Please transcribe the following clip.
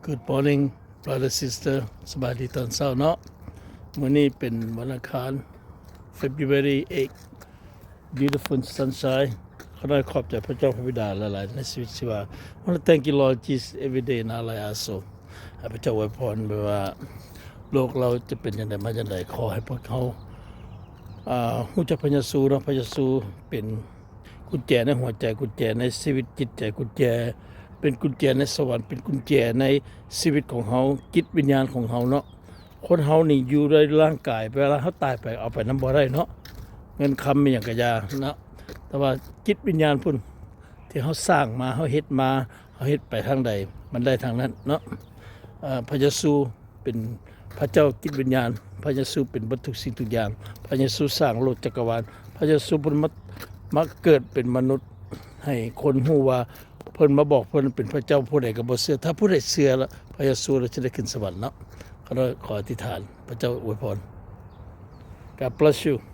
Good morning, brother, sister. ສະບາຍດີຕອນເຊົ້າເນາະ. ມື້ນີ້ເປັນວັນອັງຄານ February eight. Beautiful sunshine. ຂ້ານ້ອຍຂອບໃຈພະເຈົ້າພະບິດາຫຼາຍໆ ໃນຊີວິດຊີວາ. I wanna thank you, Lord Jesus, every day in our life also. ໃຫ້ພະເຈົ້າອວຍພອນ ແບບວ່າໂລກເຮົາຈະເປັນຈັ່ງໃດມາຈັ່ງໃດ, ຂໍໃຫ້ພວກເຮົາ ອ່າ ຮູ້ຈັກພະເຢຊູເນາະ. ພະເຢຊູເປັນກຸນແຈໃນຫົວໃຈ, ກຸນແຈໃນຊີວິດຈິດໃຈ, ກຸນແຈ ເປັນກຸນແຈໃນສະຫວັນ, ເປັນກຸນແຈໃນຊີວິດຂອງເຮົາ, ຈິດວິນຍານຂອງເຮົາເນາະ. ຄົນເຮົານີ້ຢູ່ດ້ວຍຮ່າງກາຍ, ເວລາເຮົາຕາຍໄປ ເອົາໄປນຳບໍ່ໄດ້ເນາະ, ເງິນຄຳອີ່ຫຍັງກະຢ່າເນາະ, ແຕ່ວ່າຈິດວິນຍານພຸ້ນ ທີ່ເຮົາສ້າງມາ, ເຮົາເຮັດມາ, ເຮົາເຮັດໄປທາງໃດ ມັນໄດ້ທາງນັ້ນເນາະ. ເອີ ພະເຢຊູເປັນພະເຈົ້າຈິດວິນຍານ, ພະເຢຊູເປັນເບິດທຸກສິ່ງທຸກຢ່າງ, ພະເຢຊູສ້າງໂລກຈັກກະວານ, ພະເຢຊູເພິ່ນມາ ມາເກີດເປັນມະນຸດ ໃຫ້ຄົນຮູ້ວ່າເພິ່ນມາບອກເພິ່ນເປັນພະເຈົ້າ. ຜູ້ໃດກໍບໍ່ເຊື່ອ, ຖ້າຜູ້ໃດເຊື່ອລະ ພະເຢຊູລະຈະໄດ້ຂຶ້ນສະຫວັນເນາະ. ກໍຂໍອະທິຖານ ພະເຈົ້າອວຍພອນ. God bless you.